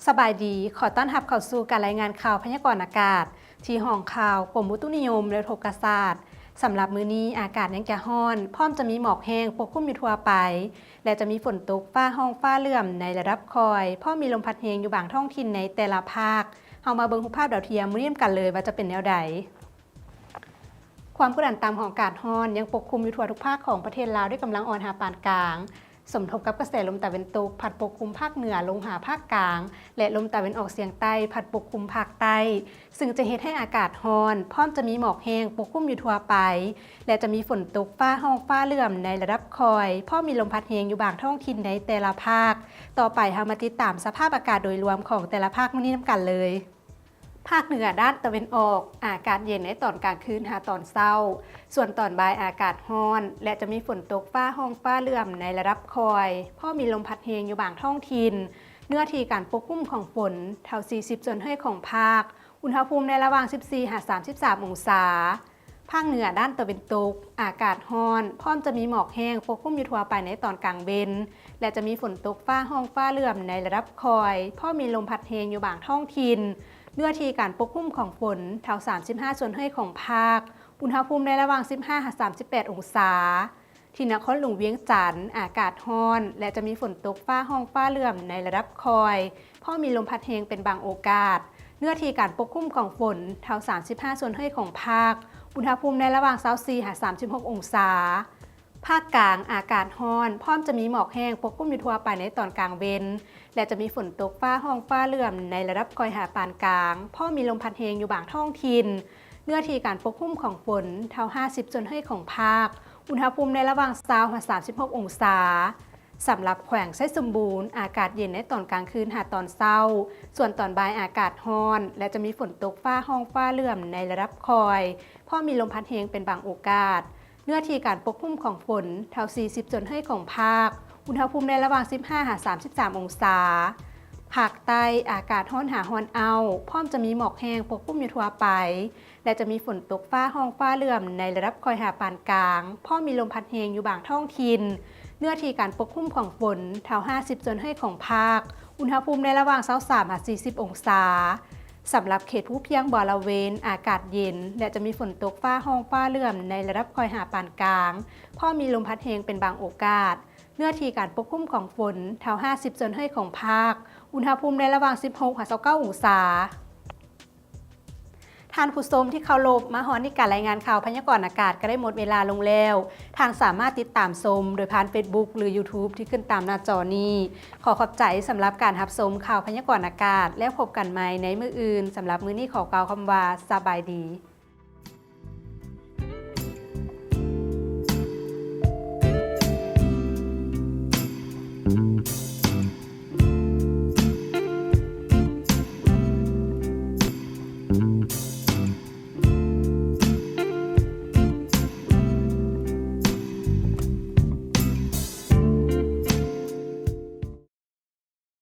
ສະບາຍດີ, ຂໍຕ້ອນຮັບເຂົ້າສູ່ການລາຍງານຂ່າວພະຍາກອນອາກາດ ທີ່ຫ້ອງຂ່າວກົມອຸຕຸນິຍົມ ແລະ ອຸທົກກະສາດ. ສຳລັບມື້ນີ້ ອາກາດຍັງຈະຮ້ອນ, ພ້ອມຈະມີໝອກແຫ້ງປົກຄຸມຢູ່ທົ່ວໄປ ແລະ ຈະມີຝົນຕົກ, ຟ້າຮ້ອງ, ຟ້າເຫຼື້ອມໃນລະດັບຄ່ອຍ, ພ້ອມມີລົມພັດແຮງຢູ່ບາງທ້ອງຖິ່ນໃນແຕ່ລະພາກ. ເຮົາມາເບິ່ງຮູບພາບດາວທຽມມື້ນີ້ນຳກັນເລີຍວ່າຈະເປັນແນວໃດ. ຄວາມກົດດັນຕ່ຳຂອງອາກາດຮ້ອນຍັງປົກຄຸມຢູ່ທົ່ວທຸກພາກຂອງປະເທດລາວດ້ວຍກຳລັງອ່ອນຫາປານກາງ, ສົມທົບກັບກະແສລົມຕາເວັນຕົກພັດປົກຄຸມພາກເໜືອລົງຫາພາກກາງ ແລະ ລົມຕາເວັນອອກສຽງໃຕ້ພັດປົກຄຸມພາກໃຕ້, ຊຶ່ງຈະເຮັດໃຫ້ອາກາດຮ້ອນ, ພ້ອມຈະມີໝອກແຫ້ງປົກຄຸມຢູ່ທົ່ວໄປ ແລະ ຈະມີຝົນຕົກ, ຟ້າຮ້ອງ, ຟ້າເຫຼື້ອມໃນລະດັບຄ່ອຍ, ພ້ອມມີລົມພັດແຮງຢູ່ບາງທ້ອງຖິ່ນໃນແຕ່ລະພາກ. ຕໍ່ໄປເຮົາມາຕິດຕາມສະພາບອາກາດໂດຍລວມຂອງແຕ່ລະພາກມື້ນີ້ນຳກັນເລີຍ. ພາກເໜືອດ້ານຕາເວັນອອກ ອາກາດເຢັນໃນຕອນກາງຄືນຫາຕອນເຊົ້າ, ສ່ວນຕອນບ່າຍອາກາດຮ້ອນ ແລະ ຈະມີຝົນຕົກ, ຟ້າຮ້ອງ, ຟ້າເຫຼື້ອມໃນລະດັບຄ່ອຍ, ພໍມີລົມພັດແຮງຢູ່ບາງທ້ອງຖິ່ນ. ເນື້ອທີ່ການປົກຄຸມຂອງຝົນ ເທົ່າ ສີ່ສິບ ສ່ວນຮ້ອຍຂອງພາກ, ອຸນຫະພູມໃນລະຫວ່າງ ສິບສີ່ ຫາ ສາມສິບສາມ ອົງສາ. ພາກເໜືອດ້ານຕາເວັນຕົກ ອາກາດຮ້ອນ, ພ້ອມຈະມີໝອກແຫ້ງປົກຄຸມຢູ່ທົ່ວໄປໃນຕອນກາງເວັນ ແລະ ຈະມີຝົນຕົກ, ຟ້າຮ້ອງ, ຟ້າເຫຼື້ອມໃນລະດັບຄ່ອຍ, ພໍມີລົມພັດແຮງຢູ່ບາງທ້ອງຖິ່ນ. ເນື້ອທີ່ການປົກຄຸມຂອງຝົນ ເທົ່າ ສາມສິບຫ້າ ສ່ວນຮ້ອຍຂອງພາກ, ອຸນຫະພູມໃນລະຫວ່າງ ສິບຫ້າ ຫາ ສາມສິບແປດ ອົງສາ. ທີ່ນະຄອນຫຼວງວຽງຈັນ ອາກາດຮ້ອນ ແລະ ຈະມີຝົນຕົກ, ຟ້າຮ້ອງ, ຟ້າເຫຼື້ອມໃນລະດັບຄ່ອຍ, ພໍມີລົມພັດແຮງເປັນບາງໂອກາດ. ເນື້ອທີ່ການປົກຄຸມຂອງຝົນ ເທົ່າ ສາມສິບຫ້າ ສ່ວນຮ້ອຍຂອງພາກ, ອຸນຫະພູມໃນລະຫວ່າງ ຊາວສີ່ ຫາ ສາມສິບຫົກ ອົງສາ. ພາກກາງ ອາກາດຮ້ອນ, ພ້ອມຈະມີໝອກແຫ້ງປົກຄຸມຢູ່ທົ່ວໄປໃນຕອນກາງເວັນ ແລະ ຈະມີຝົນຕົກ, ຟ້າຮ້ອງ, ຟ້າເຫຼື້ອມໃນລະດັບຄ່ອຍຫາປານກາງ, ພໍມີລົມພັດແຮງຢູ່ບາງທ້ອງຖິ່ນ. ເນື້ອທີ່ການປົກຄຸມຂອງຝົນ ເທົ່າ ຫ້າສິບ ສ່ວນຮ້ອຍຂອງພາກ, ອຸນຫະພູມໃນລະຫວ່າງ ຊາວ ຫາ ສາມສິບຫົກ ອົງສາ. ສຳລັບແຂວງໄຊສົມບູນ ອາກາດເຢັນໃນຕອນກາງຄືນຫາຕອນເຊົ້າ, ສ່ວນຕອນບ່າຍອາກາດຮ້ອນ ແລະ ຈະມີຝົນຕົກ, ຟ້າຮ້ອງ, ຟ້າເຫຼື້ອມໃນລະດັບຄ່ອຍ, ພໍມີລົມພັດແຮງເປັນບາງໂອກາດ. ເນື້ອທີ່ການປົກຄຸມຂອງຝົນ ເທົ່າ ສີ່ສິບ ສ່ວນຮ້ອຍຂອງພາກ, ອຸນຫະພູມໃນລະຫວ່າງ ສິບຫ້າ ຫາ ສາມສິບສາມ ອົງສາ. ພາກໃຕ້ ອາກາດຮ້ອນຫາຮ້ອນເອົ້າ, ພ້ອມຈະມີໝອກແຫ້ງປົກຄຸມຢູ່ທົ່ວໄປ ແລະ ຈະມີຝົນຕົກ, ຟ້າຮ້ອງ, ຟ້າເຫຼື້ອມໃນລະດັບຄ່ອຍຫາປານກາງ, ພໍມີລົມພັດແຮງຢູ່ບາງທ້ອງຖິ່ນ. ເນື້ອທີ່ການປົກຄຸມຂອງຝົນ ເທົ່າ ຫ້າສິບ ສ່ວນຮ້ອຍຂອງພາກ, ອຸນຫະພູມໃນລະຫວ່າງ ຊາວສາມ ຫາ ສີ່ສິບ ອົງສາ. ສຳລັບເຂດພູພຽງບໍລະເວນ ອາກາດເຢັນ ແລະ ຈະມີຝົນຕົກ, ຟ້າຮ້ອງ, ຟ້າເຫຼື້ອມໃນລະດັບຄ່ອຍຫາປານກາງ, ພໍມີລົມພັດແຮງເປັນບາງໂອກາດ. ເນື້ອທີ່ການປົກຄຸມຂອງຝົນ ເທົ່າ ຫ້າສິບ ສ່ວນຮ້ອຍຂອງພາກ, ອຸນຫະພູມໃນລະຫວ່າງ ສິບຫົກ ຫາ ຊາວເກົ້າ ອົງສາ. ທ່ານຜູ້ຊົມທີ່ເຄົາລົບ, ມາຮອດນີ້ການລາຍງານຂ່າວພະຍາກອນອາກາດກໍໄດ້ໝົດເວລາລົງແລ້ວ. ທ່ານສາມາດຕິດຕາມຊົມໂດຍຜ່ານ Facebook ຫຼື YouTube ທີ່ຂຶ້ນຕາມໜ້າຈໍນີ້. ຂໍຂອບໃຈສຳລັບການຮັບຊົມຂ່າວພະຍາກອນອາກາດ, ແລ້ວພົບກັນໃໝ່ໃນມື້ອື່ນ. ສຳລັບມື້ນີ້ຂໍກ່າວຄຳວ່າ ສະບາຍດີ.